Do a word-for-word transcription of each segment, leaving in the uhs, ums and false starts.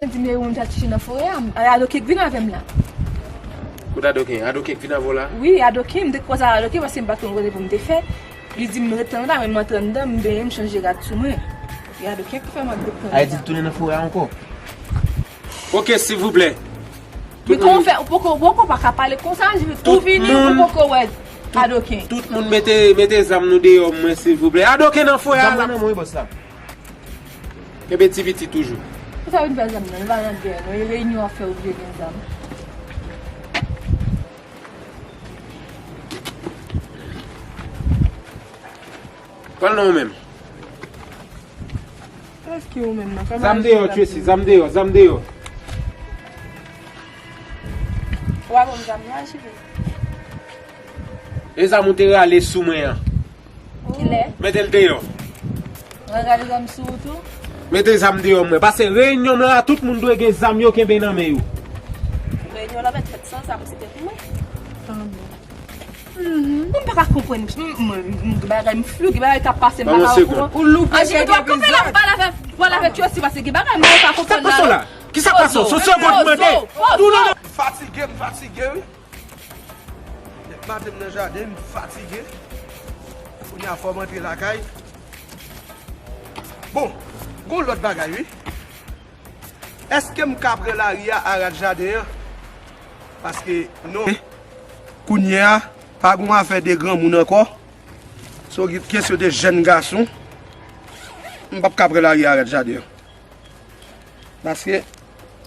Di m, e ou menm t al chèche nan forè a, Adoken k vin avè m la. Kote Adoken? Adoken k vin avè w la? Wi, Adoken, m te koze ak Adoken paske m pa t konn kote pou m te fè. Li di m ret tann la, men m antre anndan, m benyen, m chanje rad sou mwen. E Adoken k fè m ap ret tann la. Ayiti tounen nan forè a ankò? Ok, silvouplè. Men kòman w fè, ou poko, ou poko pa ka pale konsa, ou vini, ou poko wè Adoken. Tout moun mete, mete zam nou deyò mwen, silvouplè. Adoken nan forè a. Zam nan nan mwen, bòs la. Kenbe ti piti toujou. Ou sa vin fè zam nan, nou pa nan gè, non, e reyinyon w ap fè ou vle gen zam. Pran nan ou menm. Èske ou menm nan? Zam deyò, Tracy, zam deyò, zam deyò. Ou pa ban m zam nan, Jive? E zam ou te rale sou mwen an. Kilè? Mete l deyò. Mwen rale zam sou ou tou? Mete zam deyò mwen. Pase reyinyon m lan, tout moun dwe gen zam yo kenbe nan men yo. Reyinyon la mèt fèt san zam, se te pou mwen. Tanbou. Mwen pa ka konprann, m, m, m, gen bagay m flou, gen bagay k ap pase, m pa ka konprann. Ou loupe kèk epizòd. Anjivit, w ap kanpe la, pale avè, pale avè Tracy, pase gen bagay mwen pa konprann la. Sa k pase w la? Ki sa k pase w? Se sou yo m mande. Tou non. M fatige, m fatige, wi. Nèg maten m nan jaden, m fatige. Kounye a fò m antre lakay. Bon, gon lòt bagay, wi. Èske m ka pran lari a, a rad jaden an? Paske, non. Kounye a, pa gon afè de granmoun ankò. Se yon kesyon de jèn gason. M p ap ka pran lari a, a rad jaden an. Paske,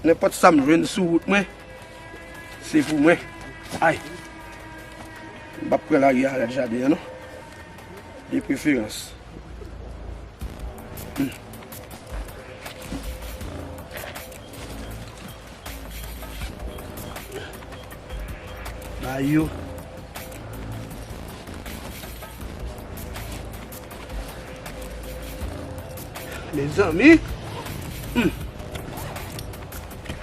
nenpòt sa m jwenn sou wout mwen, se pou mwen. Ay. M p ap pran lari a, a rad jaden an, non. De preferans. Hmm. Ba yo. Mezanmi. Hmm.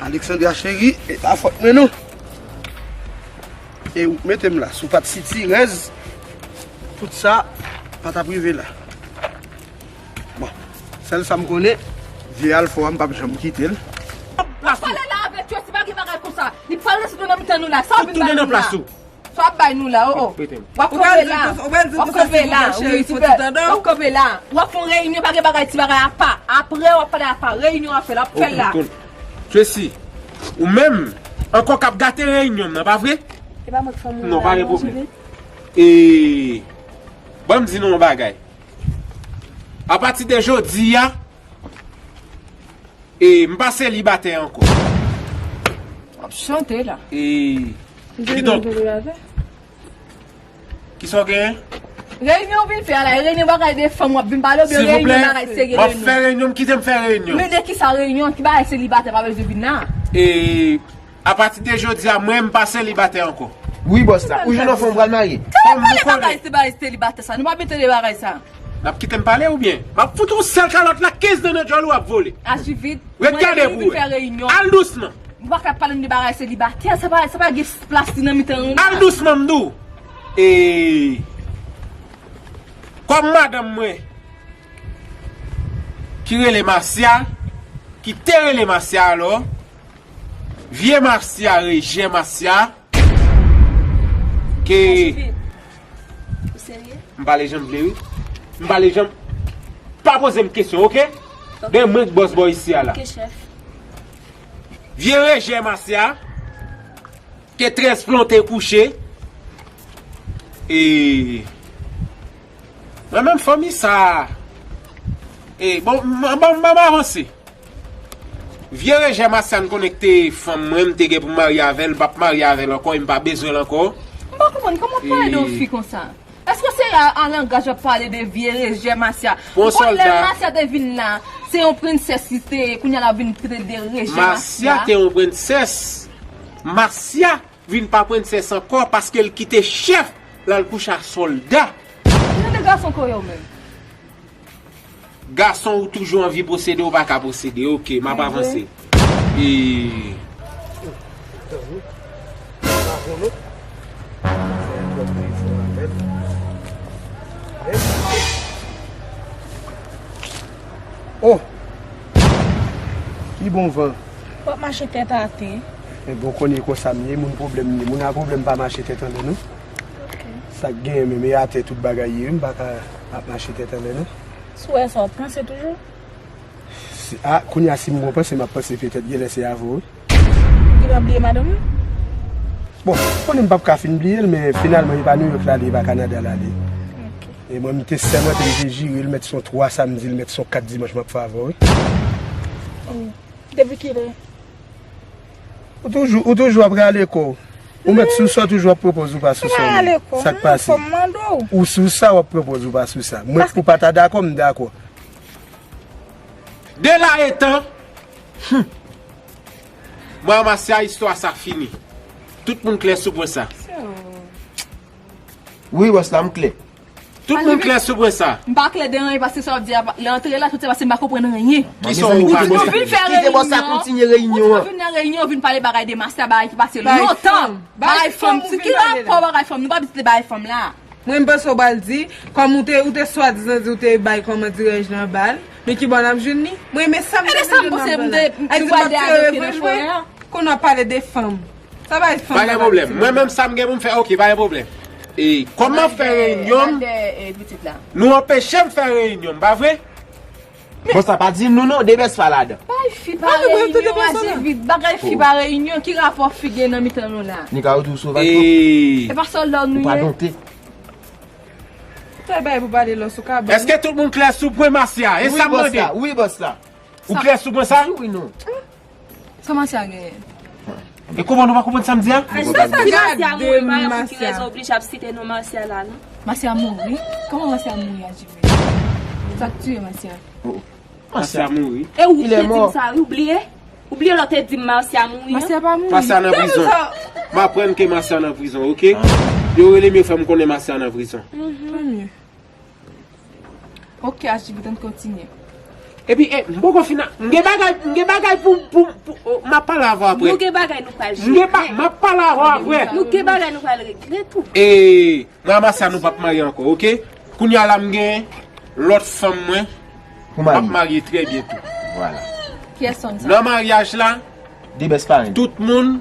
Alexandra cheri, e pa fòt mwen non. E ou mete m la, si w pa t sitirèz, tout sa pa t ap rive la. Bon, sèl sa m konnen, vye Alfò a m p ap janm kite l. Pale la avèk yo, si pa gen bagay konsa. Li pral rete nan mitan nou la. Sa w vin bay nou la? Sa w ap bay nou la, o, o. W ap kanpe la. W ap kanpe la. Wi, w ap kanpe la. W ap fè yon reyinyon, pa gen bagay, ti bagay apa. Apre, w ap pale apa. Reyinyon ap fè, l ap fè l la. Tracy, ou menm, ankò k ap gate reyinyon m nan, pa vre? E pa mwen k fè moun nan. Non, pa gen pwoblèm. E, ban m di nou yon bagay. Apati de jodi a, e, m pa selibatè ankò. W ap chante la. E, kidonk, kisa w genyen? Reyinyon w vin fè a la, reyinyon bagay de fanm w ap vin pale oubyen reyinyon bagay serye de nou? M ap fè reyinyon, m kite m fè reyinyon. Men de kisa reyinyon, ki bagay selibatè pa bezwen vin la? E, Apati de jodi a, mwen, m pa selibatè ankò. Wi, bòs la. Ou jwenn yon fanm, ou pral marye. Kale pale bagay, se bagay selibatè sa. Nou pa mete de bagay sa. N ap kite m pale oubyen? M ap fout yon sèl kalòt la, kenz nan nan djòl ou ap vole. Aji vit. Ret gade pou ou. Al dousman. Nou pa ka pale de bagay selibatè, sa pa, sa pa gen plas li nan mitan nou. Al dousman, m di w. E, kòm madanm mwen, ki rele Masya, ki te rele Masya alò, vye Masya, rejè Masya, ke... Ou serye? M pale jan m vle, wi. M pale jan m... Pa poze m kesyon, oke? Oke. Men mwen k bòs bò isi a la. Oke, chèf. Vye rejè Masya, ke trèz plon te kouche. E mwen menm fanmi sa. E bon, m, m, m, m avanse. Vye rejè Masya, n konnen k te fanm mwen, m te gen pou m marye avè l, m p ap marye avè l ankò, e m pa bezwen l ankò. M pa konprann, kòman w pale de yon fi konsa? Èske se a, a langaj w ap pale de vye rejè Masya? Ou konn lè Masya te vin la, se yon prensès li te ye, kounye a l ap vin trete l de rejè Masya? Masya te yon prensès. Masya vin pa prensès ankò paske l kite chèf l al kouche ak sòlda. Jan de gason ke w ye w menm. Gason ou toujou anvi posede, ou pa ka posede. Oke, m ap avanse. E... Oh! Ki bon van. W ap mache tèt atè. Men bon, konnen konsa m ye, moun pwoblèm m ye. Moun a pwoblèm pa mache tèt anlè, non. Sa k genyen menm, e atè tout bagay ye, m pa ka ap mache tèt anlè, non. Si w wè sa, w ap panse toujou? Si, a, kounye a, si m gon panse, m ap panse petèt genlè se avè w, wi. Ou gentan bliye madanm ou? Bon, konnen m p ap ka fin bliye l, men finalman, e pa Nouyòk l ale, e pa Kanada l ale. E mwen, m te sèmante, m te jire l, mèt se yon twa samdi, l mèt se yon kat dimanch m ap fè avè w, wi. Depi kilè? Ou toujou, ou toujou ap rale kò w. Ou mèt sou sa, w toujou ap pran pòz ou pa sou sa, w menm. Sa k pase? Ou sou sa, w ap pran pòz ou pa sou sa. Mwen, ou pa ta dakò, m dakò. De la etan, hmm. Mwen, Masya, istwa sa fini. Tout moun klè sou pwen sa. Wi, bòs la, m klè. Tout moun klè sou pwen sa. M pa klè de anyen, paske sa w ap di a, lè antre la, tout se paske m pa konprann anyen. Kisa w pa klè? Ou vin fè reyinyon, ou vin nan reyinyon, ou vin pale bagay de Masya, bagay ki pase lontan. Bagay fanm, ki rapò bagay fanm? Nou pa vizite bagay fanm la. Mwen, m panse w pral di, kòm ou te, ou te swadizan di ou te bay kòman dirèj lan bal, men ki bò n ap jwenn li? Mwen, men sa m te jwenn nan bal la. Ay di m ap tire revanj mwen. Kounye w ap pale de fanm. Sa bay fanm. Pa gen pwoblèm. Mwen menm sa m gen pou m fè, oke, pa gen pwoblèm. E kòman fè reyinyon m, nou anpeche m fè reyinyon m, pa vre? Bon, sa pa di nou non, de bès pa ladan. Bay fi pa reyinyon, aji vit. Bagay fi pa reyinyon, ki rapò fi gen nan mitan nou la? Nika ou tou sovaj twòp. E pa sòlda nou ye. Ou pa donte. Fè bay pou pale lòs ou ka ban. Èske tout moun klè sou pwen Masya? E sa m mande. Wi, bòs la. Ou klè sou pwen sa? Wi, non. Sa Masya genyen? E kòman nou pa konprann sa m di a? Si Masya mouri, pa gen moun ki rezon oblije ap site non Masya la, non. Masya mouri? Kòman Masya mouri a, Jimmy? Sa k tiye Masya? Masya mouri. E ou te di m sa, wi, ou bliye? Ou bliye lè w te di m Masya mouri an? Masya pa mouri. Masya nan prizon. M aprann ke Masya nan prizon, oke? Yo rele m, yo fè m konnen Masya nan prizon. Tanmye. Oke, H D B, tann kontinye. Epi, e, m poko fin a, m gen bagay, m gen bagay pou, pou, pou, o, m ap pale avè w apre. Nou gen bagay nou pral jere. M gen ba-, m ap pale avè w apre. Nou gen bagay nou pral regle tou. E, mwen a Masya nou p ap marye ankò, oke? Kounye a la m gen lòt fanm mwen, m ap marye trè byento. Vwala. Kiyès fanm sa? Nan maryaj la, tout moun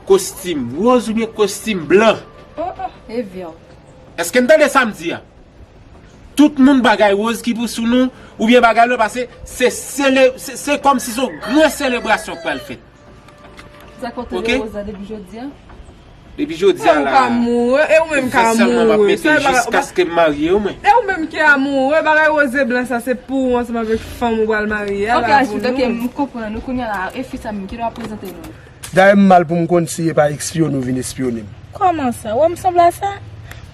kostim wòz oubyen kostim blan. E vè. Èske n tande sa m di a? Tout moun bagay wòz ki pou sou nou, oubyen bagay lò, paske se sele-, se, se kòmsi se yon gran selebrasyon k pral fèt. Sa kote yo wòz la depi jodi a? Depi jodi a la, e ou menm ka mouri, e ou menm ka mouri. Jiskaske m marye, ou mwen. E ou menm ki amoure, bagay wòz e blan sa, se pou ou ansanm avèk fanm ou pral marye a, la pou nou. Ok, H D B, ok, m konprann ou kounye a la, e fi sa menm, kilè w ap prezante nou? Dayè m mal pou m konn si e pa espyone ou vin espyone m. Kòman sa? Ou wè m sanble a sa?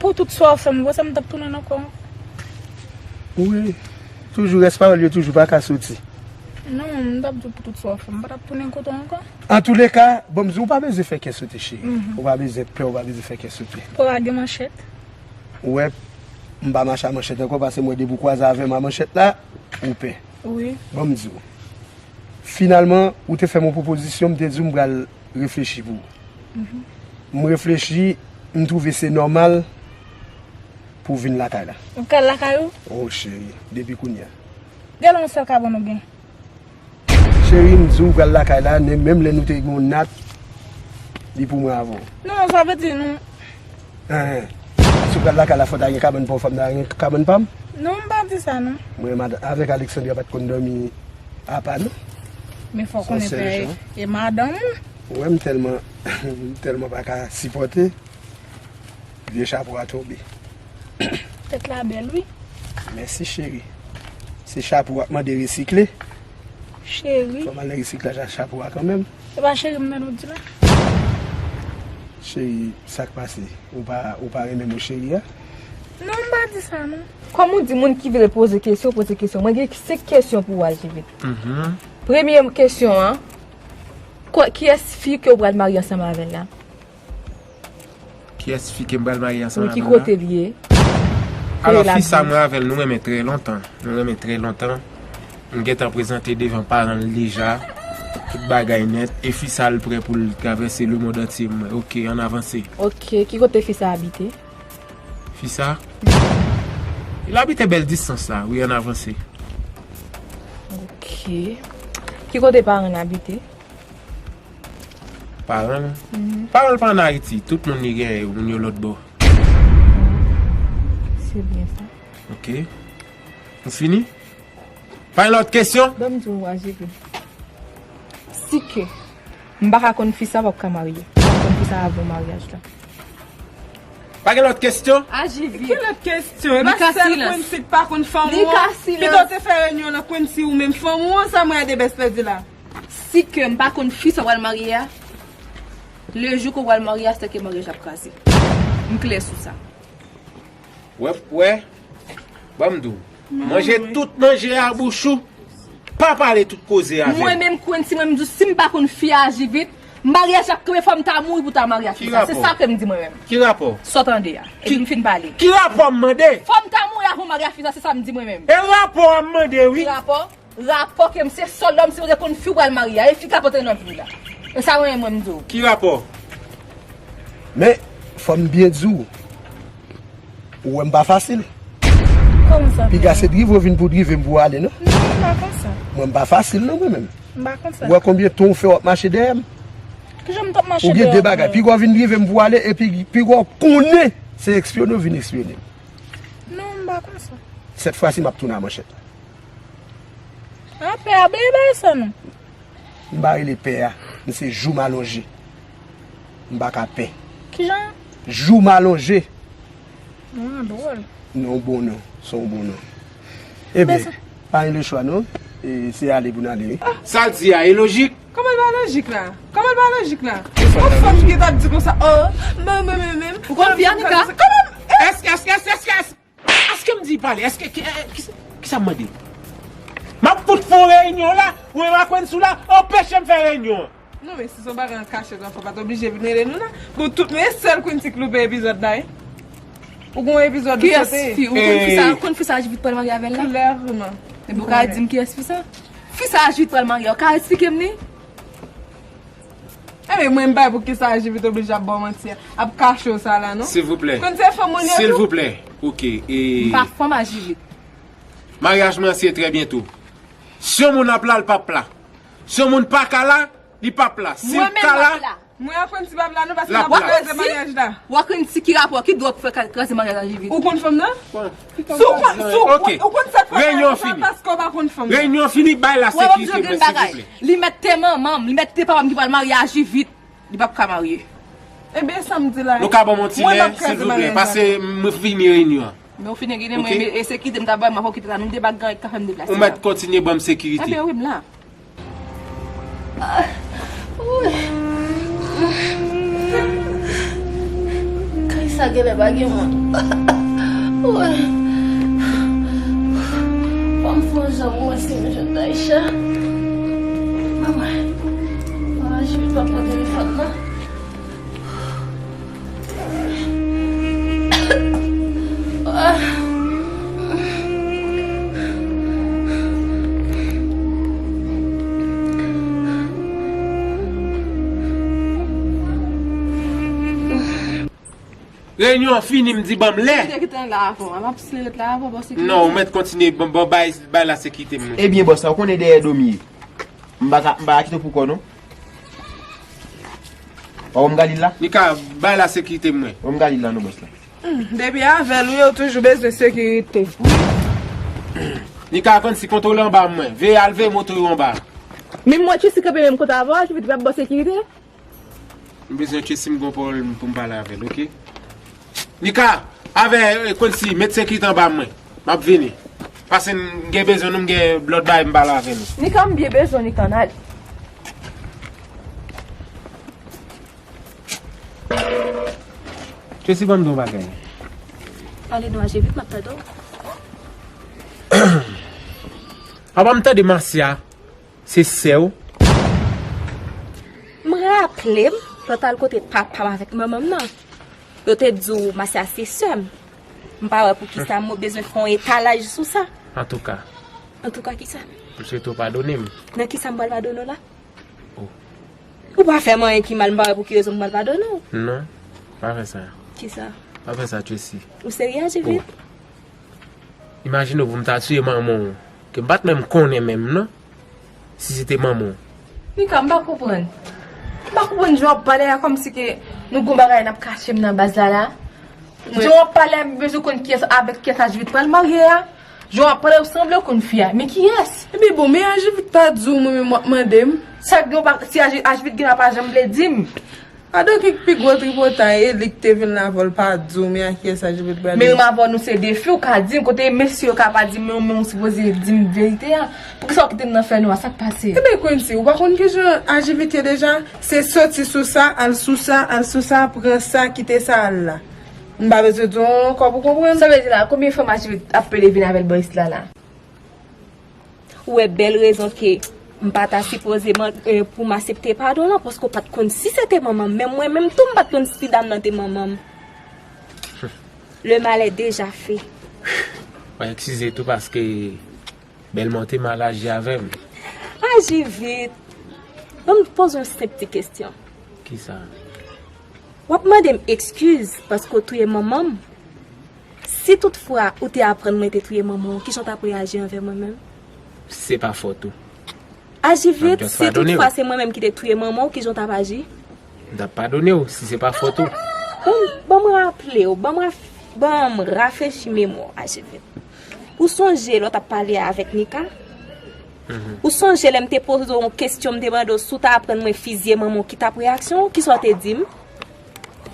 Pou tout sa w fè m, ou panse m t ap tounen ankò? Wi, toujou rès pawòl yo toujou pa ka soti. Non, m t ap di w pou tout sa w fè m, m pa t ap tounen kote w ankò. Antouleka, bon, m di w, ou pa bezwen fè kè sote, cheri. Ou pa bezwen pè, ou pa bezwen fè kè sote. Pou lage manchèt? Ou wè, m pa mache a manchèt ankò, paske m wè depi w kwaze avè m a manchèt la, ou pè. Wi. Bon, m di w. Finalman, ou te fè m yon pwopozisyon, m te di w m pral reflechi pou ou. M reflechi, m twouve se nòmal pou w vin lakay la. Ou pral lakay ou? O, cheri, depi kounye a. Gen yon sèl kabann ou gen? Cheri, m di w pral lakay la, menm lè nou te gen yon nat, li pou mwen avè w. Non, sa vle di nou Enhen. Si w pral lakay la, fò w ta gen kabann pa w, fò m ta gen kabann pa m? Non, m pa di sa, non. Mwen, mad-, avèk Alexandria pa t konn dòmi apa, non. Men fò w konnen pè e madanm ou. Ou wè, m tèlman, m tèlman pa ka sipòte. Vye chapo a tonbe. Tèt la bèl, wi. Mèsi, cheri. Se chapo w ap mande resikle. Cheri. Fò m al nan resiklaj ak chapo a kanmenm. Se pa cheri m nan nou di la? Cheri, sa k pase? Ou pa, ou pa renmen mo cheri a? Non, m pa di sa, non. Kòm ou di moun ki vle poze kesyon, poze kesyon. Mwen gen senk kesyon pou ou, Algivit. Premye kesyon an, kwa-, kiyès fi ke w pral marye ansanm avè l la? Kiyès fi ke m pral marye ansanm avè l la? Wi, ki kote l ye? Alò, fi sa, mwen avè l, nou renmen trè lontan. Nou renmen trè lontan. M gentan prezante devan paran l deja. Tout bagay nèt. E fi sa, l prè pou l travèse lemonn antye. M, oke, ann avanse. Oke, ki kote fi sa abite? Fi sa? L abite bèl distans la, wi, ann avanse. Oke. Ki kote paran l abite? Paran l? Paran l pa ann Ayiti. Tout moun li genyen yo, moun yo lòt bò. Se byen sa. Ok. Nou fini? Pa gen lòt kesyon? Ban m di w, A J V. Si ke m pa ka konn fi sa, w ap ka marye. M pa konn fi sa avan maryaj la. Pa gen lòt kesyon? A J V. Ki lòt kesyon? E pa sèl Quincy k pa konn fanm ou an. Pito w te fè reyinyon nan Quincy ou menm fanm ou an, sa mwen a de bès pèdi la. Si ke m pa konn fi sa w al marye a, le jou ke w al marye a, se ke maryaj la ap kraze. M klè sou sa. Wè, wè, ban m di w. Manje tout manje a bouch ou. Pa pale tout koze avè m. Mwen menm Quincy, mwen m di w, si m pa konn fi a Ajivit, maryaj la ap kanpe, fò m ta mouri pou ta marye ak fi sa. Se sa ke m di mwen menm. Ki rapò? Sa w tande a. Epi m fin pale. Ki rapò m mande? Fò m ta mouri avan w marye ak fi sa, se sa m di mwen menm. E rapò a m mande wi. Ki rapò? Rapò ke m se sèl lòm sipoze konn fi w pral marye a. E fi k ap antre nan vi w la. E sa mwen menm mwen m di w. Ki rapò? Men, fò m byen di w, ou wè m pa fasil. Kòman sa? Piga se drive w vin pou drive m pou w ale, non? Non, m pa konsa. Mwen, m pa fasil, non, mwen menm. M pa konsa. Ou wè konbyen tan w fè w ap mache dèyè m? Kijan m t ap mache dèyè w? Ou gen de bagay. Piga w vin drive m pou w ale, epi piga w konnen se ekspyonnen w vin ekspyonnen m. Non, m pa konsa. Sèt fwa si m ap tounen a manchèt. A, pè a, bay bagay sa non. M pa rele pè a, m se jou m alonje. M pa ka pè. Kijan? Jou m alonje. Ah, dwòl. Non, bon non, se yon bon non. Ebyen, pa gen lechwa non. E, se ale pou n ale wi. Sa l di a, e lojik? Kòman l pa lojik la? Kòman l pa lojik la? Yon fanm ki t ap di konsa, oh, men, men, men, men. Ou konn fi a, Nika? Kòman? Èske, èske, èske, èske, èske? Èske m di pale? Èske ki, eh, ki, ki sa m mande? M ap fout fè yon reyinyon la, ou menm ak Quincy la, anpeche m fè reyinyon an. Non, men si se yon bagay an kachèt, w ap fè, w pa t oblije vin rele nou la. Bon, tout, men sèl Quincy k loupe epizòd la, wi. Ou gen yon epizòd ou sote. Kiyès fi? Ou konn fi sa, ou konn fi sa Ajivit pral marye avè l la? Klèman. Epi ou ka di m kiyès fi sa? Fi sa Ajivit pral marye a, ou ka eksplike m li? Ebyen, mwen m pa wè poukisa Ajivit oblije ap ba w manti a, ap kache w sa la, non? Silvouplè. Konn se fanm ou li ye tou? Silvouplè. Ok, e. M pa fanm Ajivit. Maryaj mwen an se trè byento. Si yon moun ap la, l p ap la. Si yon moun pa ka la, li p ap la. Si l ka la, mwen ak Quincy p ap la non, paske n ap kraze maryaj la. Ou ak Quincy ki rapò? Ki dwa pou fè kraze maryaj Ajivit? Ou konn fanm nan? Si w konn, si w konn, ou konn sa k fè sa, paske w pa konn fanm nan. Reyinyon fini, bay la sekirite mwen, silvouplè. Li mèt te manman m, li mèt te papa m ki pral marye Ajivit. Li p ap ka marye. Ebyen, sa m di la. Nou ka ban m yon ti lè, silvouplè, paske m fini reyinyon an. Men w fini reyinyon, mwen, e sekirite m ta bay, m ap okite la, nou de bak gang k ka fè m deplase la. Ou mèt kontinye ban m sekirite. Ebyen, wi, m la. Ah, woy. Kay sa genlè pa gen moun. Woy. Fò m fè yon jan pou mwen si m jwenn Aisha. Manman. Ah, Jules pa pran telefòn nan. Reyinyon an fini, m di ban m lè. Kite, kite l la avan. M ap siyen lèt la avan, bò sekirite. Non, ou mèt kontinye, ban, ban, bay, bay la sekirite m. Ebyen, bòs la, ou konnen dèyè do m ye. M pa ka, m pa ka kite w pou kò, non. Ou wè m Galil la? Nika, bay la sekirite mwen. Ou wè m Galil la, non, bòs la. Hmm, depi avè l ou ye, ou toujou bezwen sekirite. Nika, konn si kontwole anba mwen. Veye al veye moto yo anba. Menm mwen, Tracy kanpe menm kote avè w, Julie, pa ba w sekirite? M bezwen Tracy, m gon pawòl pou m pale avè l, oke? Nika, avè, eh, Quincy, met sekirite anba mwen. M ap vini. Pase m gen bezwen nou, m gen lòt bagay m pale avè nou. Nika, m byen bezwen w, Nika, ann ale. Tracy, ban m di w yon bagay. Pale non, Ajivit, m ap tande w. Apa m tande Masya se sè w? M raple m, lè w t al kote papa m avèk manman m nan, yo te di w Masya se sè m. M pa wè poukisa m bezwen fè yon etalaj sou sa. Antouka. Antouka kisa? M swete w padone m. Nan kisa m pral padone w la? Oh. Ou pa fè m anyen ki mal, m pa wè pou ki rezon m pral padone w. Non, pa fè sa. Kisa? Pa fè sa, Tracy. Ou serye, Ajivit? Oh. Imajine w pou m ta tiye manman w, ke m pa t menm konnen menm non, si se te manman w. Nika, m pa konprann. M pa konprann jan w ap pale a, kòmsi ke nou gon bagay n ap kache m nan baz la la. Jan w ap pale a, m bezwen konn kiyès, avèk kiyès Ajivit pral marye a. Jan w ap pale, ou sanble w konn fi a. Men kiyès? Epi bon, men Ajivit pa di w, mwen menm w ap mande m. Sa gen w pa, si Aji-, Ajivit gen la pa janm vle di m. Adoki k pi gwo tripotay, e li k te vin la avè l pa di w, men a kiyès Ajivit pral di? Men m avè w nou se de fi, w ka di m, kote mesye yo ka pa di m, men w sipoze di m verite a. Poukisa w kite m nan fè nwa, sa k pase? Ebyen Quincy, ou pa konn kijan Ajivit ye deja? Se soti sou sa, al sou sa, al sou sa, pran sa, kite sa, al la. M pa bezwen di w ankò pou konprann. Sa vle di la, konbyen fanm Ajivit ap pede vin avè l bò isit la la? Ou wè bèl rezon ke m pa ta sipoze man-, eh, pou m aksepte padon lan, paske w pa t konn si se te manman m. Menm mwen menm tou, m pa t konn si dam nan te manman m. Le mal est déjà fait. Mwen eskize tou paske bèlman w te mal aji avè m. Aji vit. Ban m poze yon senp ti kesyon. Kisa? W ap mande m ekskiz paske w touye manman m? Si toutfwa ou te aprann mwen te touye manman w, kijan w t ap reyaji anvè mwen menm? Se pa fòt ou. Aji vit, si toutfwa se mwen menm ki te touye manman w, kijan w t ap aji? M t ap padone w, si se pa fòt ou. Ban m, ban m raple w, ban m raf-, ban m rafrechi memwa w, aji vit. Ou sonje lè w t ap pale avèk Nika? Ou sonje lè m te poze w yon kesyon, m te mande w si w ta aprann mwen fizye manman w, ki t ap reyaksyon w? Kisa w te di m?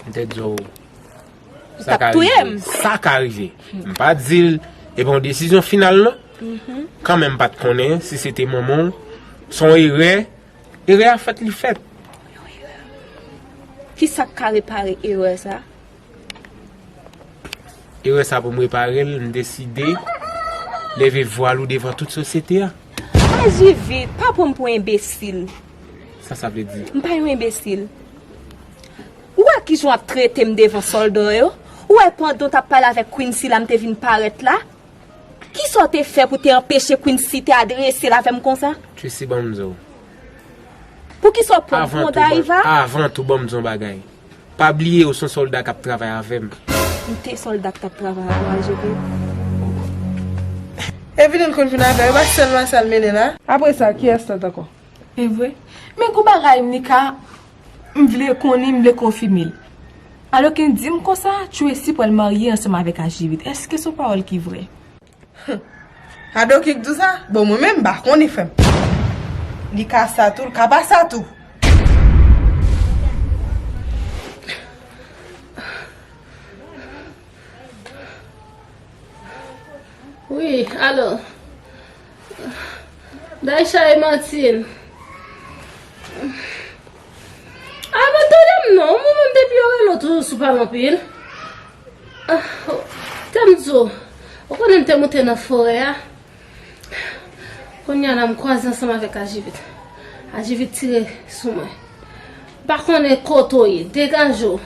M te di w, ou t ap touye m. Sa ka rive. M pa di l, e pa yon desizyon final, non. Kanmenm, m pa t konnen si se te manman w. Se yon erè. Erè a fèt, li fèt. Kisa k ka repare erè sa? Erè sa pou m repare l, m deside leve vwal ou devan tout sosyete a. Aji vit, pa pran m pou enbesil. Sa sa vle di? M pa yon enbesil. Ou wè kijan w ap trete m devan sòlda yo? Ou wè pandan w t ap pale avèk Quincy la, m te vin parèt la? Kisa w te fè pou te anpeche Quincy te adrese l avè m konsa? Tracy, ban m di w. Poukisa w pran m pou yon dayva? Avan tou, ban m di w yon bagay. Pa bliye ou se yon sòlda k ap travay avè m. M te sòlda k t ap travay avè w, Aji vit. Evelyn konn vin avè yo, pa sèlman sa l mennen la. Apre sa, kiyès lòt ankò? E vre. Men gon bagay, Nika, m vle konnen, m vle konfime l. Alò ke di m konsa, Tracy pral marye ansanm avèk Aji vit. Èske se yon pawòl ki vre? Adoki k di w sa? Bon, mwen menm, m pa konnen, frè m. Li ka sa tou, li ka pa sa tou. Wi, alo. Daisha e Martine. A, pa tande m non, mwen menm depi yo rele w toujou sou pale anpil. Ah, tande m di w, ou konnen m te moute nan forè a. Kounye a la m kwaze ansanm avèk Ajivit. Ajivit tire sou mwen. M pa konnen kote w ye, degaje w.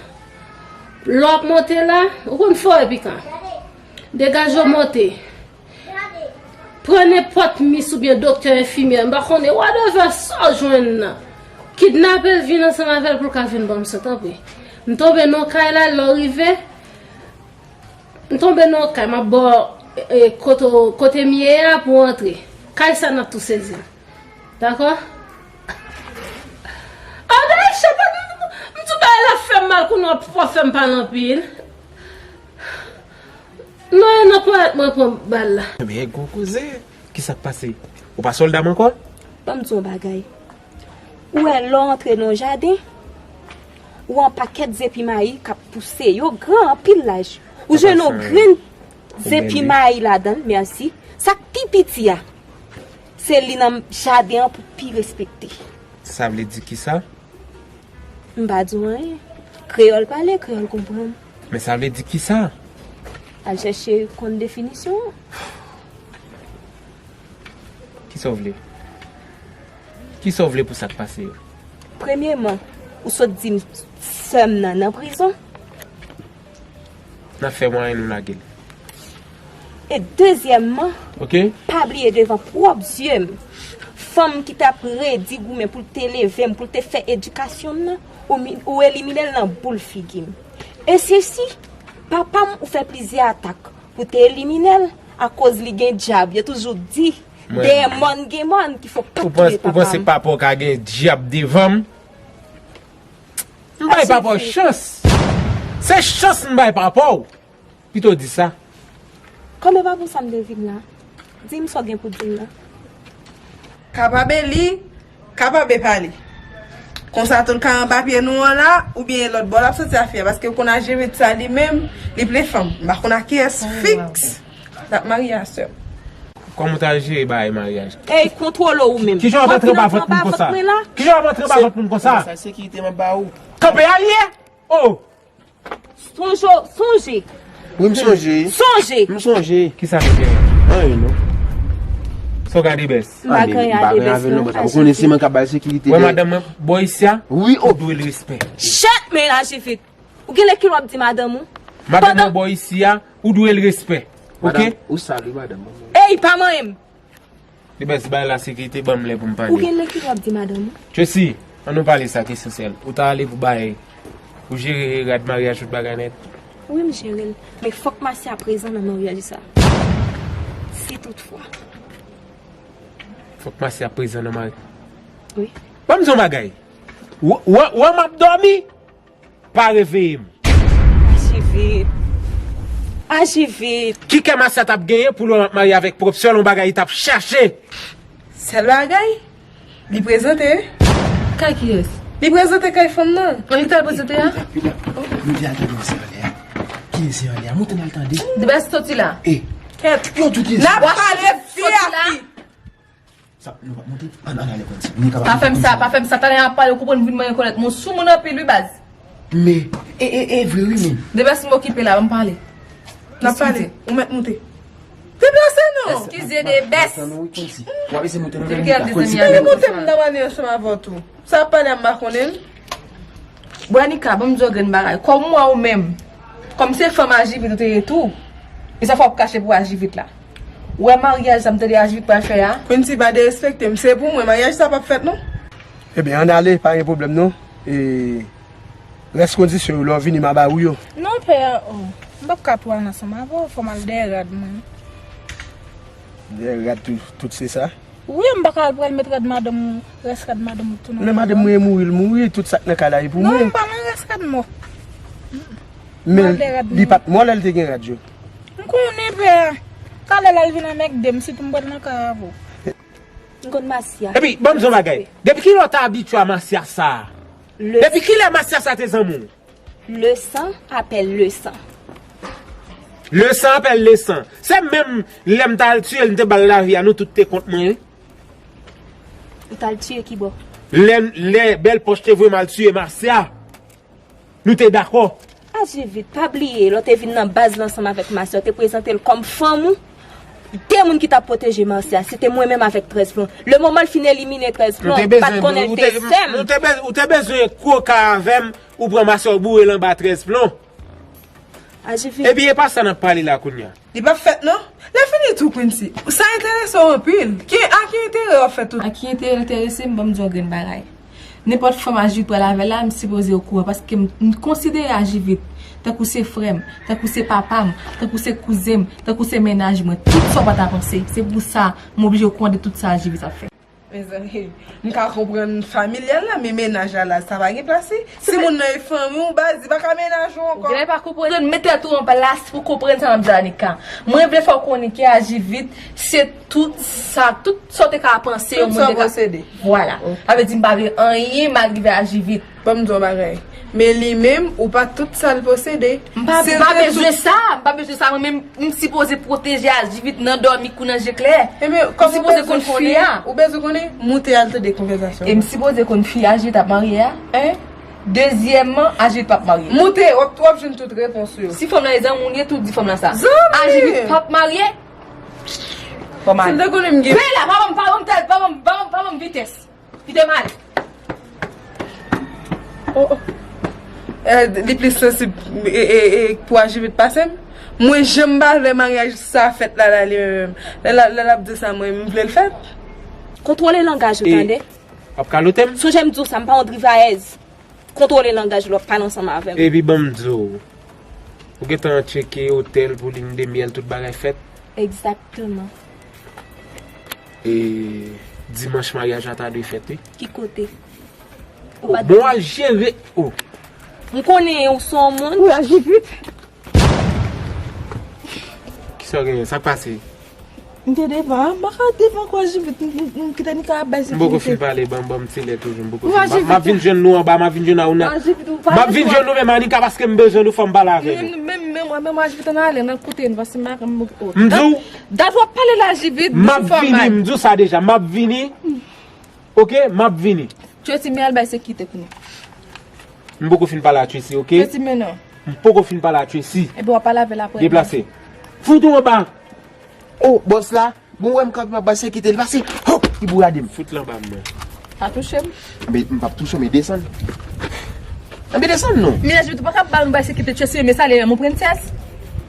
Lè w ap monte la, ou konn forè pikan. Degaje w monte. Pran nenpòt mis oubyen doktè, enfimyè, m pa konnen, whatever, sa w jwenn nan. Kidnape l, vin ansanm avè l pou l ka vin ban m san, tanpri. M tonbe nan kay la, lè w rive, m tonbe nan kay, m ap ba w, e, kote, kote m ye a pou w antre. Kay sa n ap tou sezi l. Dakò? Ann, Aisha, pa, m, m di w bagay la fè m mal, kounye a w ap fè m pale anpil. Non, e nan ponyèt mwen pran bal la. Ebyen, gwo koze. Kisa k pase? Ou pa sòlda m ankò? Ban m di w yon bagay. Ou wè lè w antre nan yon jaden, ou wè yon pakèt zepi mayi k ap pouse. Yo gran anpil laj. Ou jwenn yon grenn zepi mayi ladan l, mèsi. Sa k pi piti a, se li nan jaden an pou pi respekte. Sa vle di kisa? M pa di w anyen. Kreyòl pale, kreyòl konprann. Men sa vle di kisa? Al chèche konn definisyon an. Kisa w vle? Kisa w vle pou sa k pase yo? Premyeman, ou sot di m sè m nan nan prizon. N ap fè mwayen nou lage l. E dezyèmman, pa bliye devan pwòp zye m, fanm ki t ap redi goumen pou l te leve m, pou l te fè edikasyon m nan, ou mi-, ou elimine l nan boul figi m. E sesi, papa m ou fè plizyè atak pou te elimine l, akoz li gen dyab. Yo toujou di, dèyè mòn gen mòn, ki fò pa t touye papa m. Ou panse papa w ka gen dyab devan m? Bay papa w chans. Se chans m bay papa w. Pito di sa. Kòm e pa pou sa m te vin la, di m sa w gen pou di m nan. Kapab e li, kapab e pa li. Konsa tou l ka anba pye nou an la, oubyen e lòt bò l ap soti afè a, paske w konn Ajivit sa li menm, li plen fanm. M pa konn a kiyès fiks l ap marye a sè m. Kòman w ta jere bagay maryaj? Ey, kontwole w ou menm. Kijan w ap antre anba vant moun konsa? Kijan w ap antre anba vant moun konsa? Sa sekirite m ap ba ou. Kanpe a l ye? Oh! Sonje, sonje. Wi, m sonje. Sonje. M sonje. Kisa nou gen? Anyen non. Sa w gade bès? M pa gen anyen a de bès non. Ou konnen se mwen k ap ba l sekirite. Wè madanm mwen bò isi a? Wi, oh. Ou dwe l respè. Chet, men Ajivit. Ou gen lè ki w ap di madanm ou? Madanm mwen bò isi a, ou dwe l respè. Oke? Madanm, ou sal wi madanm mwen. Ey, pa manyen m. Li bèz bay la sekirite, ban m lè pou m pale. Ou gen lè ki w ap di madanm ou? Tracy, an nou pale sa k esansyèl. Ou ta ale pou bay, pou jere rad maryaj tout bagay nèt? Wi, m jere l. Men fòk Masya prezan nan maryaj sa. Si toutfwa. Fòk Masya prezan nan maryaj. Wi. Ban m di yon bagay. Wè, wè, wè m ap dòmi? Pa reveye m. Ajivit. Ajivit. Ki kè Masya t ap genyen pou l wè m ap marye avèk pwòp sè l, yon bagay li t ap chache? Sèl bagay, li prezante. Kay kiyès? Li prezante kay fanm nan. An li t al prezante a? Mete al tande yon se anlè a. Kiyès se anlè a? Monte n al tande. Debès soti la. E. Kèt. Yo tou kiyès? N ap pale fi a fi. Sa, nou p ap monte. Ann, ann ale konn si. Nou kapab. Pa fè m sa, pa fè m sa. Talè a pale, ou konprann, vin manyen kòlèt. Mwen sou moun anpil, wi, baz. Men, e, e, e vre, wi, men. Debès m okipe la, ban m pale. N ap pale. Ou mèt monte. Deplase non. Eskize, Debès. Desann, wi, konn si. W ap eseye monte nan. Depi kèl dezanmi avè m. Monte, m ta pale ansanm avè w tou. Sa ap pale a, m pa konnen l. Bon, Anika, ban m di w yon grenn bagay. Kòm ou wè ou menm, kòm se fanm Ajivit ou te ye tou, e sa fè w ap kache pou Ajivit la. Ou wè maryaj sa m tande Ajivit pral fè a? Quincy, pa derespekte m, se pou mwen, maryaj sa p ap fèt non. Ebyen, ann ale, pa gen pwoblèm non. E rès kondisyon yo, lè w vini, m a ba ou yo. Non, pè, oh, m p ap ka pran ansanm avè w, fò m al dèyè rad mwen. Dèyè rad tou, tout se sa? Wi, m pa ka al pral met rad madanm ou, rès rad madanm ou tou nan. Lè madanm mwen mouri, l mouri, tout sa k nan kay la e pou mwen. Non, m pa nan rès rad mò. Men li pa t mò lè l te gen rad yo. M konnen pè a. Talè l al vin anmègde m, sitou m pral nan kay avè w. M konn Masya. Epi, ban m di yon bagay. Depi kilè w ta abitye a Masya sa a? Depi kilè Masya sa te zanmi w? Le sang appelle le sang. Le sang appelle le sang. Se menm lè m t al tiye l, m te ba l lavi a, nou tout te kont mwen, wi. Ou t al tiye ki bò? Lè, lè Bèl Pòch te voye m al tiye Masya, nou te dakò. Ajivit, pa bliye, lè w te vin nan baz la ansanm avèk Masya, w te prezante l kòm fanm ou. De moun ki t ap pwoteje Masya, se te mwen menm avèk Trèz Plon. Le moman l fin elimine Trèz Plon, m pa t konnen l te sè m. Ou te bezwen koka avè m, ou pran Masya w boure l anba Trèz Plon. Ajivit. Epi e pa sa n ap pale la kounye a. Li p ap fèt non. Lè fini tou, Quincy, sa enterese w anpil. Ki, a ki enterè w ap fè tout? A ki enterè l enterese m? Ban m di w yon grenn bagay. Nenpòt fanm Ajivit pral avè l la, m sipoze okouran, paske m, m konsidere Ajivit tankou se frè m, tankou se papa m, tankou se kouzen m, tankou se mennaj mwen. Tout sa w pa ta panse. Se pou sa, m oblije okouran de tout sa Ajivit ap fè. Mezanmi, m ka konprann familyal la, men mennaj la, la, sa pa gen plas li. Si moun nan e fanmi w, baz, li pa ka mennaj ou ankò. Ou genlè pa konprann. Mete tèt ou an plas pou konprann sa m ap di a, Anika. Mwen vle fè w konnen ke Ajivit, se tout sa, tout sa w te ka panse, yon moun te ka posede. Vwala. Sa vle di m pa vle anyen mal rive Ajivit. Ban m di w yon bagay. Men li menm, ou pa tout sa l posede. M pa, m pa bezwen sa. M pa bezwen sa. Mwen menm, m sipoze pwoteje Ajivit nan dòmi kou nan je klè. M sipoze konn fi a. Ou bezwen konnen? Moute al tande konvèsasyon. E m sipoze konn fi Ajivit ap marye a? Hein? Dezyèmman, Ajivit p ap marye. Moute, w ap, w ap jwenn tout repons ou yo. Si fanm nan e zanmi w li ye, tou di fanm nan sa. Zanmi! Ajivit p ap marye. Fò m ale. Si m te konnen m gen. Pè la, pa ban m, pa ban m tèt, pa ban m, pa ban m, pa ban m vitès. Kite m ale. Oh, oh. Eh, li plis sansib, e, e, e, pou Ajivit pase m. Mwen janm pa vle maryaj sa fèt la, la, li menm. Lè l ap, lè l ap di sa, mwen, m vle l fèt. Kontwole langaj ou, tande? W ap kalote m? Sonje m di w sa, m pa yon drivayèz. Kontwole langaj ou lè w ap pale ansanm avè m. Epi ban m di w, ou gentan tcheke otèl pou ligne de miel, tout bagay fèt? Egzakteman. E dimanch maryaj la ta dwe fèt, wi. Ki kote? Ou pa... Bon, al jere. Oh. M konnen ou se yon moun. Wi, aji vit. Kisa w genyen? Sa k pase? M te devan, m pa ka devan ankò aji vit. M kite Anika ap bay sekirite. M poko fin pale, ban m, ban m ti lè toujou. M poko fin. M ap vin jwenn nou anba, m ap vin jwenn nou. M ap vin jwenn nou menm Anika paske m bezwen nou, fò m pale avè nou. Men, men, men, men, aji vit ann ale, nan kote nou, paske m pa ka m. M di w. Dat w ap pale la aji vit. M ap vini, m di w sa deja, m ap vini. Ok, m ap vini. Tracy, men al bay sekirite pou nou. M poko fin pale a Tracy, ok? Tracy, men non. M poko fin pale a Tracy. Epi w ap pale avè l apre. Deplase. Fout ou anba. Oh, bòs la, bon, wè m kanpe m ap bay sekirite, li pase. Hop, li bourade m. Fout l anba mwen. Pa touche m. Enben, m p ap touche w, men desann. Enben, desann non. Men aji vit ou pa ka ba m bay sekirite Tracy, men sa li renmen prensès.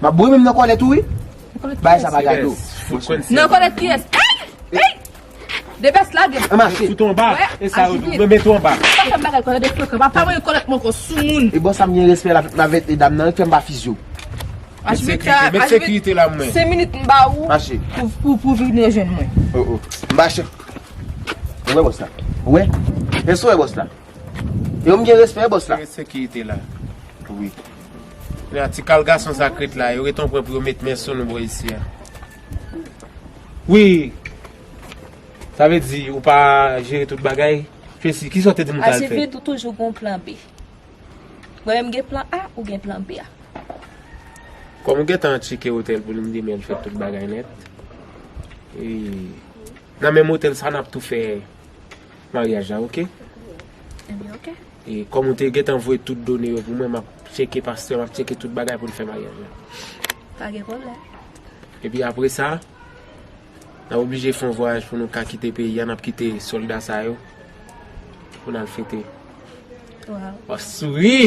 M ap boure menm nan kòlèt ou, wi. Bagay sa pa gade w. Nan kòlèt kiyès? Ey! Ey! Depès lage. An mache. Fout ou anba. E sa yo tou. Mwen met ou anba. Pa fè m bagay kòlèt de frekan. Pa pa mwen kòlèt mwen kon sou moun. E bon sa m gen respè la avèk medam nan, fè m pa fizi w. Met sekirite, met sekirite la mwen. Senk minit m ba ou. Mache. Pou, pou, pou vin rejwenn mwen. Oh, oh. M mache. Ou wè bòs la? Ou wè? Èske w wè bòs la? Yo m gen respè, bòs la. Met sekirite la. Wi. Kounye a, ti kal gason sa k ret la, yo ret yon pwen pou yo met men sou nou bò isi a. Wi. Sa vle di ou pa jere tout bagay? Tracy, kisa w te di m ou t al fè? Aji vit ou toujou gon plan B. Mwen menm gen plan A, ou gen plan B a. Kòm ou gentan tcheke otèl pou nou demen fè tout bagay nèt. E, nan menm otèl sa n ap tou fè maryaj la, oke? Ebyen, oke. E kòm ou te gentan voye tout done yo pou mwen, m ap tcheke pastè, m ap tcheke tout bagay pou n fè maryaj la. Pa gen pwoblèm. Epi apre sa, n ap oblije fè yon vwayaj pou nou ka kite peyi a, n ap kite sòlda sa yo pou n al fete. Waw. W ap souri!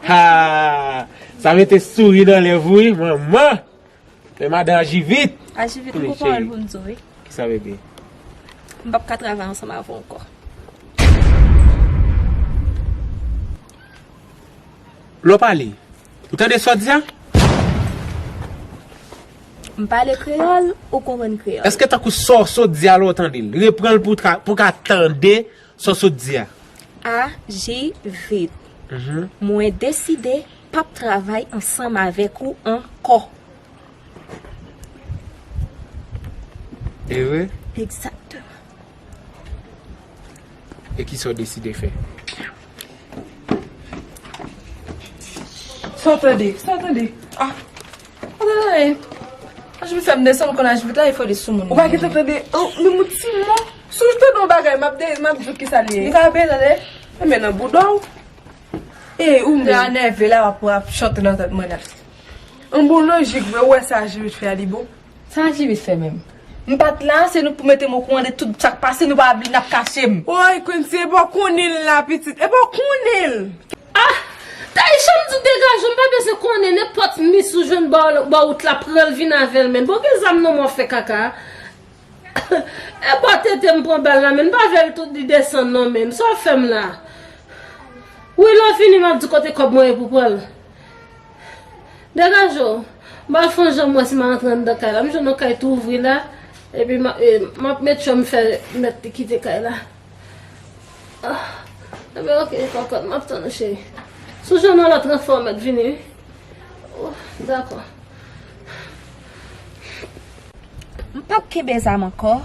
Ha! Sa mete souri nan lèv ou wi, manman! Men madan aji vit. Aji vit, m gon pawòl pou m di w wi. Kisa bebe? M p ap ka travay ansanm avè w ankò. Lè w pale, ou tande sa w di a? M pale kreyòl, ou konprann kreyòl. Èske tankou sa w sot di a lè w tande l? Repran l pou w ka tande sa w sot di a. Aji vit. Mwen deside p ap travay ansanm avèk ou ankò. E vre? Egzakteman. E kisa w deside fè? Sa w tande? Sa w tande? Ah! Sa w tande? Aji vit fè m desann, ou konn aji vit la, e fò li sou moun. Ou pa gentan tande? Oh, menm yon ti mo. Si w tande yon bagay, m ap de, m ap di w kisa l ye. M ka ap tande? Enben nan bouda w. E ou menm. Lè a nève la, w ap, w ap chante nan tèt mwen la. Yon bon lojik vre, ou wè sa aji vit fè a li bon? Sa aji vit fè menm? M pa t la, se nou k pou mete m okouran de tout sa k pase, nou pa vle n ap kache m. Woy, Quincy, e pa w konnen l la, pitit, e pa w konnen l. Ah! Taïcha, m di w degaje w, m pa bezwen konnen, nenpòt mis ou jwenn bò, bò wout la, pran l vin avè l, men. Bon, gen zam nan men w ap fè kaka. E bò tete m pran bal la, men m pa vle l tout li desann non, men sa w fè m la. Wi, lè w fini, m ap di kote kòb mwen ye pou pran l. Degaje w. M al fè yon jan m wè si m a rantre anndan kay la. M jwenn yon kay tou ouvri la. Epi m ap, e, m ap make sure m fè mèt li kite kay la. Ah, enben, oke, kòkòt, m ap tann ou, cheri. Si w jwenn yon lòt ranfò, w mèt vini, wi. Oh, dakò. M p ap kenbe zam ankò.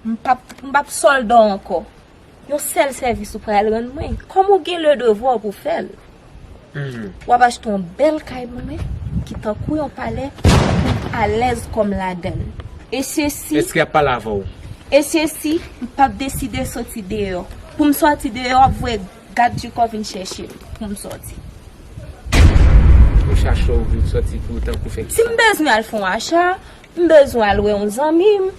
M p ap, m p ap sòlda w ankò. Yon sèl sèvis ou pral rann mwen. Kòm ou gen le devwa pou fè l, w ap achte yon bèl kay pou mwen, ki tankou yon palè, pou m alèz kòm ladan l. E sesi. Èske y ap pale avè w? E sesi, m p ap deside soti deyò. Pou m sòti deyò, w ap voye gad di kò vin chèche m pou m sòti. Ou chache w vin sòti pou tankou fè kisa? Si m bezwen al fè yon acha, m bezwen al wè yon zanmi m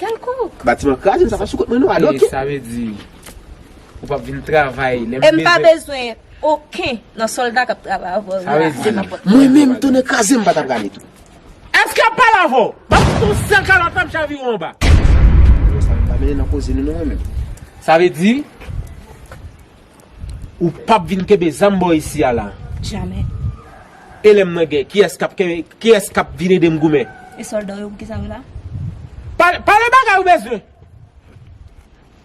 kèlkonk. Batiman kraze, sa pa sou kont mwen non, alo. E sa vle di, ou p ap vin travay lè m bezwen. E m pa bezwen okenn nan sòlda k ap travay avè w la. Sa vle di, mwen menm, tounen kraze, m pa t ap rale tou. Èske y ap pale avè w? M ap fout yon sèl kalòt la, m chavire w anba. Sa m pa mennen nan koze nou non, mwen menm. Sa vle di, ou p ap vin kenbe zam bò isi a la. Jamè. E lè m nan gè, kiyès k ap kenbe, kiyès k ap vin ede m goumen? E sòlda w yo, poukisa yo la? Pale, pale bagay ou bezwen.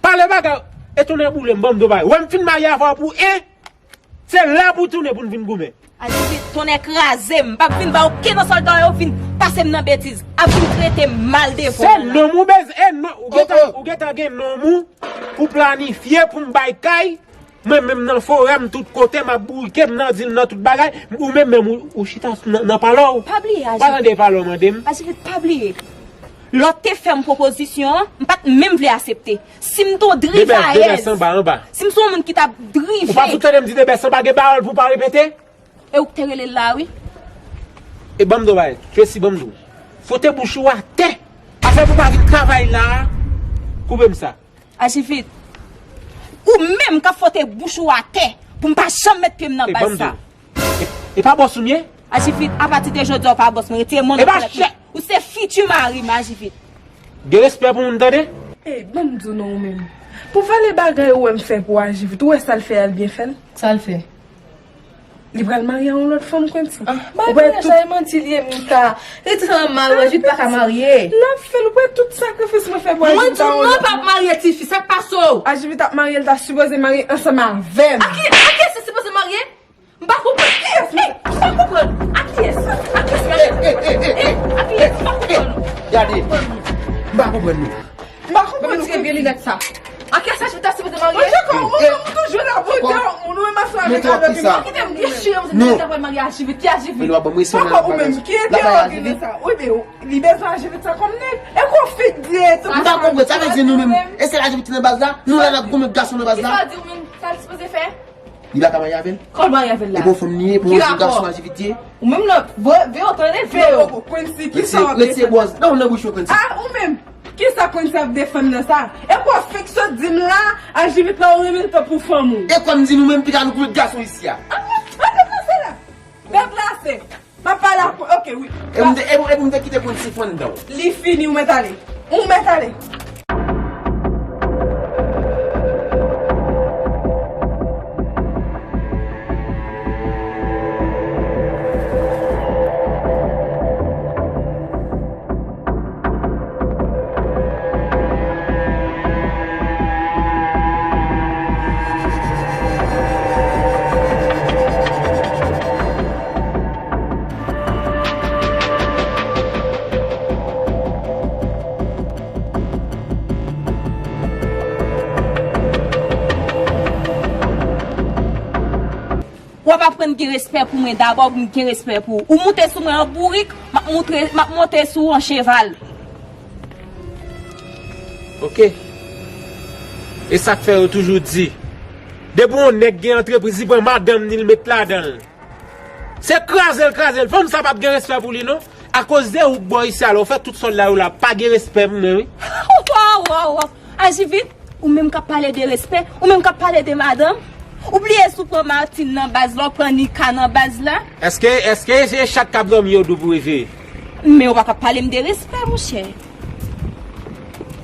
Pale bagay. E tounen boule m, ban m do bagay. Wè m fin marye avè w pou en. Se la pou w tounen pou n vin goumen. Ajivit, tonnè kraze m. M p ap vin ba okenn nan sòlda yo vin pase m nan betiz. Ap vin trete m mal devan. Se nonm ou bezwen, e non, ou gentan, ou gentan gen nonm ou pou planifye, pou m bay kay. Mwen menm nan forè m, tout kote m ap bourike, m nan dil, nan tout bagay. Ou menm, menm ou, ou chita nan, nan palò w. Pa bliye, Ajivit. Pa tande palò mande m. Ajivit, pa bliye. Lè w te fè m pwopozisyon an, m pa t menm vle asepte. Si m t on drivayèz, si m se yon moun ki t ap drive. Ou pa fout tande m di de bèt san pa gen pawòl pou pa repete? E ou k te rele l la, wi. E ban m di w bagay, Tracy, ban m di w. Fote bouch ou atè. Afè pou pa vin travay la, koupe m sa. Ajivit. Ou menm k ap fote bouch ou atè pou m pa janm met pye m nan baz sa. E, e pa bòs ou m ye? Ajivit, apati de jodi a, ou pa bòs mwen. Retire men w nan kòlèt mwen. Ou se fiti mari m, Ajivit. Gen respè pou moun, tande? Ey, ban m di w non, ou menm. Pou vale bagay ou wè m fè pou Ajivit, ou wè sa l fè a, l byen fè l? Sa l fè? Li pral marye a yon lòt fanm, Quincy. Bagay sa e manti l ye, Mika. Li di sa nan maryaj, li pa ka marye. L ap fè l, ou wè tout sakrifis mwen fè pou Ajivit. Mwen di w non, l p ap marye tifi, sa k pase w? Ajivit ap marye, l ta sipoze marye ansanm avè m. A ki, a kiyès li sipoze marye? M pa konprann. Kiyès? Ey, m pa konprann. A kiyès? A kiyès? Ey, ey, ey, ey, ey. A kiyès? M pa konprann. Gade. M pa konprann nou. M pa konprann nou. Retire vye linèt sa. A kiyès Ajivit ta sipoze marye? Mwen, Jakòb, mwen, mwen toujou la pou de moun, ou menm ansanm avèk Ajivit. Kite m dechire, mwen ta pral marye Ajivit. Ki Ajivit? Poko ou menm. Ki enterè w gen nan sa? Wi, men li bezwen Ajivit sa kòm nèg. E kou fik di e tou. M pa konprann. Sa vle di nou menm, e sèl Ajivit ki nan baz la? Nou la n ap goumen gason nan baz la? Kisa w di ou menm? Sa l sipoze fè? Li pa ka marye avè l? Kòman marye avè l la? E bon fanm li ye, pou yon jèn gason Ajivit ye? Ou menm nan, ve yo, tande, ve yo. Quincy, kisa w ap defann? Retire bòz nan bouch ou, Quincy. A, ou menm, kisa Quincy ap defann nan sa? E kwa fik sot di m la, Ajivit la, ou renmen l tankou fanm ou. E kwa m di nou menm, pita nou kout gason isi a. A, a, a, a, se la. Bèk la, se. M ap pale ak, ok, wi. E pou m te, e pou, e pou m te kite Quincy fann dan w. Li fini, ou mèt ale. Ou mèt ale. W ap aprann gen respè pou mwen dabò, pou m gen respè pou ou. Ou moute sou mwen an bourik, m ap moutre, m ap monte sou ou an cheval. Ok. E sa k fè yo toujou di, depi yon nèg gen antrepriz, li pran madanm ni, li met ladan l. Se kraze l, kraze l. Fanm sa p ap gen respè pou li, non. Akoz de ou k bò isi a, lè w fè tout sòlda yo la, pa gen respè pou mwen, wi. Waw, waw, waw. Ajivit, ou menm k ap pale de respè, ou menm k ap pale de madanm. Ou bliye si w pran Martine nan baz la, w pran Nika nan baz la. Èske, èske se chat k ap dòmi yo di w pou reveye? Men ou pa ka pale m de respè, monchè.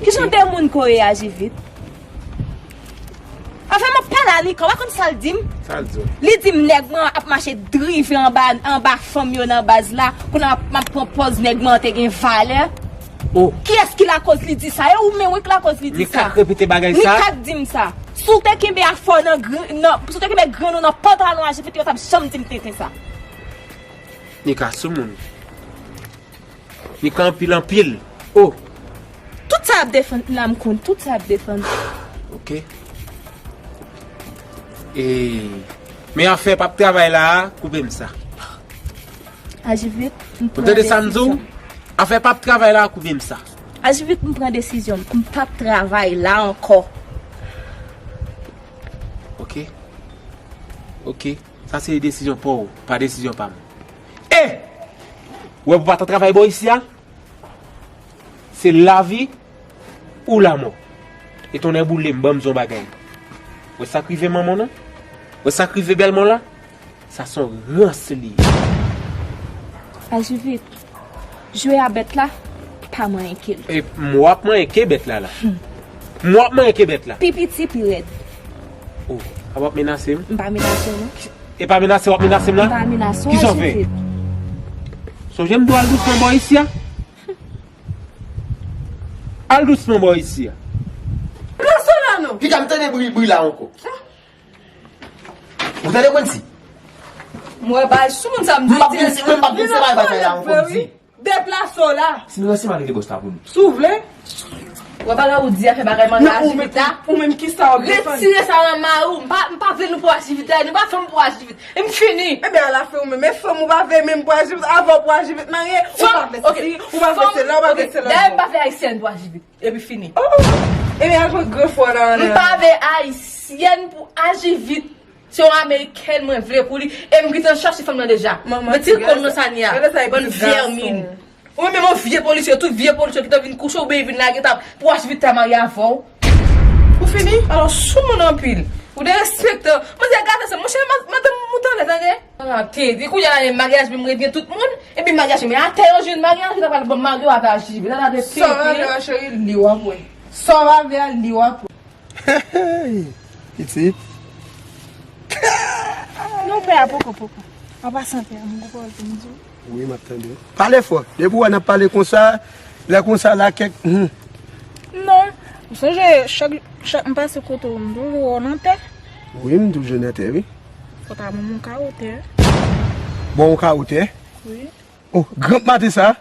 Ki jan de moun ke w ye, Ajivit? Anfen, m ap pale a Nika, w pa konn sa l di m? Sa l di w? Li di m nèg mwen ap mache drive anba, anba fanm yo nan baz la, kounye a m ap pran pòz nèg mwen an te gen valè. Oh. Kiyès ki lakòz li di sa? E ou menm wi ki lakòz li di sa. Nika k repete bagay sa? Nika k di m sa. Si w te kenbe afè w nan grenn, nan, si w te kenbe grenn ou nan pantalon Ajivit, yo t ap janm di m tenten sa. Nika soumoun. Li ka anpil, anpil. Oh. Tout sa y ap defann la, m konn tout sa y ap defann. Ok. E, men afè p ap travay la a, koupe m sa. Ajivit, m pran desizyon. Ou tande sa m di w? Afè p ap travay la a, koupe m sa. Ajivit, m pran desizyon m. M p ap travay la ankò. Ok. Ok. Sa se desizyon pa w, pa desizyon pa m. E! Ou wè pou pa t an travay bò isi a, se lavi ou lamò. E tonnè boule m, ban m di w yon bagay. Wè sa k rive manman w lan? Wè sa k rive bèlman w la? Sa se yon rans li ye. Ajivit. Jwe a bèt la, pa manyen ke l. E m w ap manyen ke bèt la la. M w ap manyen ke bèt la. Pi piti, pi rèd. Oh, a w ap menase m? M pa menase w non. E pa menase w ap menase m la? M pa menase w, Ajivit. Kisa w fè? Sonje m di w al dousman bò isi a. Al dousman bò isi a. Pran Solano. Piga m tande bri, bri la ankò. Sa? Tande Quincy. Mwen bay sou moun sa m di. M p ap vin, mwen m p ap vin se bay batay la ankò m di. Deplase w la. Si nou ranse m a rele bòs la pou nou. Si w vle. Wè bagay ou di a fè bagay manke a Jivit la. Ou menm kisa w ap defann? Retire sa nan mari w. M pa, m pa vle nou pou a Jivit la. Nou pa fè m pou a Jivit. E m fini. Ebyen alafen ou menm. E fanm ou pa vle menm pou a Jivit. Avan pou a Jivit marye. Ou pa vle si. Ou pa vle se la. Ou pa vle se la. Dayè m pa vle ayisyèn pou a Jivit. Epi fini. Ebyen al pran gran fwa la. M pa vle ayisyèn pou a Jivit. Se yon amerikèn mwen vle pou li. E m gentan chache fanm nan deja. Retire kò w nan sa n ye a. Bann vèmin. Ou menm yon vye polisye, tout vye polisye ki t ap vin kouche w oubyen vin lage ta pou a Jivit ta marye avè w. Ou fini? Alò sou moun anpil. Ou derespektan. Manzè gate sa. Monchè, madanm ou t anlè tande. Ala te, e kounye a la, maryaj menm ret gen tout moun. Epi maryaj, men atè yo jwenn maryaj, yo ta pral bon marye w avè a Jivit. Ala te. Sa w pa vle a cheri, li w ap wè. Sa w pa vle a, li w ap wè. Hey, pitit. Non, pè a, poko, poko. An pasan, pè a, m gon pawòl pou m di w. Wi, m ap tande w. Pale fò. Depi w wè n ap pale konsa, lè konsa la, kèk, hmm. Non. Ou sonje, chak, chak m pase kote w, m toujou wè w nan tè. Wi, m toujou nan tè, wi. Fò ta ban m yon kawo tè. Bon, yon kawo tè? Wi. Oh, granp maten sa?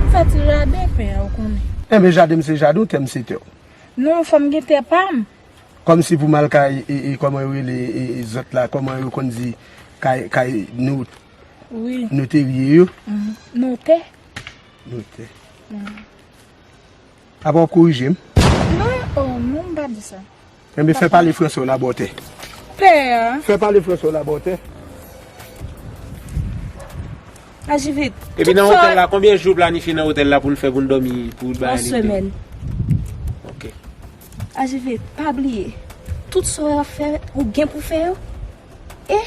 Sa ti jaden, pè a, ou konnen. Enben, jaden m se jaden w, tè m se tè w. Non, fò m gen tè pa m. Kòmsi pou m al kay, e, e, kòman yo rele, e, e, zòt la, kòman yo konn di, kay, kay nou, wi, noterye yo? Mhm. Notè. Notè. Mhm. Apa w ap korije m? Non, oh, non, m pa di sa. Enben, fè pale franse w labòtè. Pè a. Fè pale franse w labòtè. Aji vit. Epi nan otèl la, konbyen jou w planifye nan otèl la pou n fè pou n dòmi, pou bagay li? Yon semèn. Ok. Aji vit, pa bliye. Tout sa w ap fè, ou gen pou fè yo. E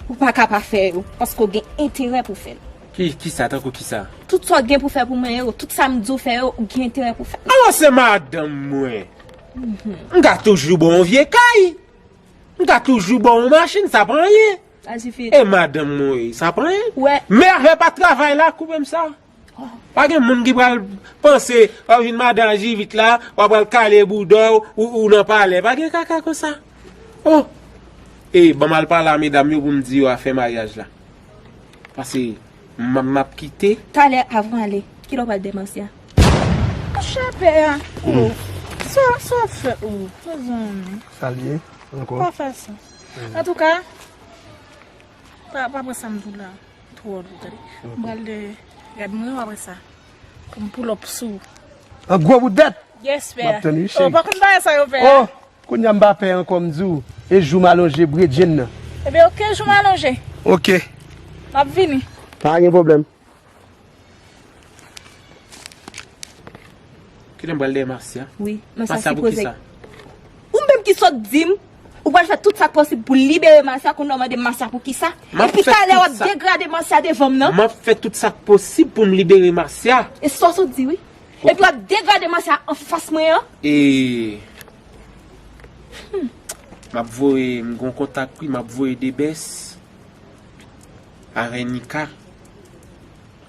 ou pa ka pa fè yo, paske w gen enterè pou fè l. Ki, kisa, tankou kisa? Tout sa w gen pou fè pou mwen yo, tout sa m di w fè yo, ou gen enterè pou fè. Alò se madanm mwen. M ka toujou ba w yon vye kay. M ka toujou ba w yon machin, sa pa anyen. Aji vit. E madanm mwen, sa pa anyen. Wè. Men afè pa travay la, koupe m sa. Oh. Pa gen moun ki pral panse, w ap vin madan Aji vit la, w ap pral kale bouda w, ou, ou nan palè. Pa gen kaka konsa. Oh. E, ban m al pale a medam yo pou m di yo afè maryaj la. Paske m, m ap kite. Talè, avan ale, kilè w pral dèyè Marcia? Monchè pè a. Oh. Sa, sa w ap fè? Oh, mezanmi. Sa l ye ankò? Pa fè sa. Antouka, pa, pa pran sa m di w la twò dou, tande. Ok. M pral de, gad mwen yo apre sa. Pou m pull up sou ou. An gwo bout dèt. Yes, pè a. M ap tann wi, cheri. Oh, pa konn bagay sa yo, pè a. Oh. Kounye a m pa pè ankò, m di w, e jou m alonje bredjenn nan. Ebyen, ok, jou m alonje. Ok. M ap vini. Pa gen pwoblèm. Kilè m pral dèyè Marcia? Wi, Marcia sipoze. Ou menm ki sot di m, ou pral fè tout sa k posib pou libere Marcia, kounye a w mande m Marcia poukisa? Epi talè w ap degrade Marcia devan m nan. M ap fè tout sa k posib pou m libere Marcia. E sa w sot di, wi. Epi w ap degrade Marcia anfas mwen an. E, hmm, m ap voye, m gon kontak wi, m ap voye Debès avè Nika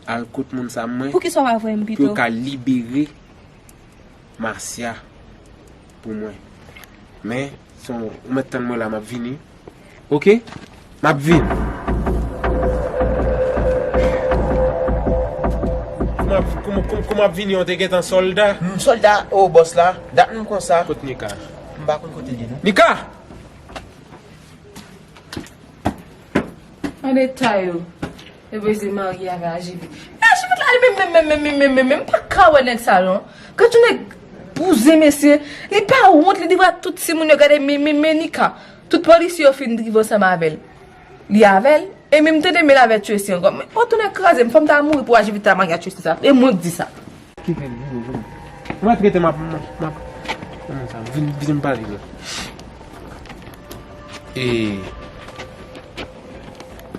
al kot moun sa mwen. Poukisa w pa voye m pito? Pou yo ka libere Marcia pou mwen. Men, se yon, ou mèt tann mwen la, m ap vini. Ok? M ap vin. Kouman, kouman, kouman, kouman ap vini, yon te gentan sòlda? M sòlda, o bòs la. Dat m konsa. Kot Nika? M pa konn kote l ye, non. Nika! An detay yo. Yo bezwen marye avè Ajivit. Men Ajivit la, li menm, menm, menm, menm, menm, menm, menm, m pa ka wè nèg sa, non. Gad yon nèg bouzen, mesye. Li pa wont, li devwa tout timoun yo gade, men, men, men Nika. Tout polisye yo fin drive ansanm avè l. Li avè l. E menm tande men l avè Tracy ankò. Men, o, tonnè kraze m, fò m ta mouri pou Ajivit ta marye a Tracy sa. E mwen k di sa. Kite l, vini, vini. Ou maltrete m ap, m ap, m ap. Kòman sa? Vin, vin m pale la. E,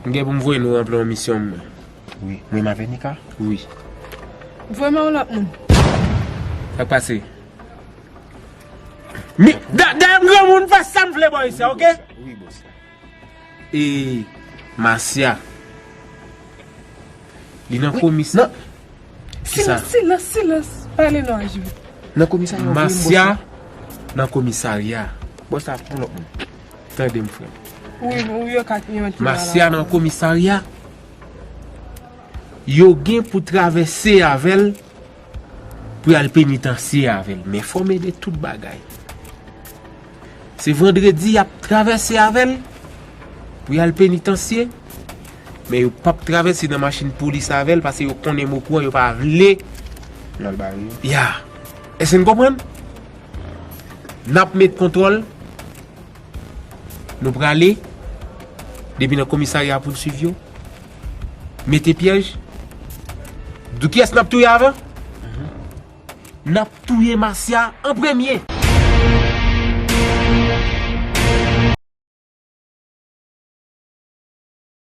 m gen pou m voye nou ranpli yon misyon mwen. Wi, mwen m avè Nika? Wi. Voye m yon lòt moun. Sa k pase? Mi, da, dèyè m granmoun fè sa m vle bò isi a, ok? Wi, bòs la. E Marcia. Li nan komis-, nan, silans, silans, silans. Pale non, Ajivit. Nan komisarya, Marcia, nan komisarya. Bòs la, pran lòt moun. Tande m, frè m. Ou, ou yo ka yon ti Masya nan komisarya, yo gen pou travèse avè l pou y al penitansye avè l. Men fò m ede tout bagay. Se vandredi y ap travèse avè l pou y al penitansye. Men yo p ap travèse nan machin polis avè l paske yo konnen m okouran, yo pa vle. L al bare yo. Ya. Èske n konprann? N ap met kontwòl. Nou prale depi nan komisarya pou n swiv yo. Mete pyèj. Dou kiyès n ap touye avan? N ap touye Masya an premye.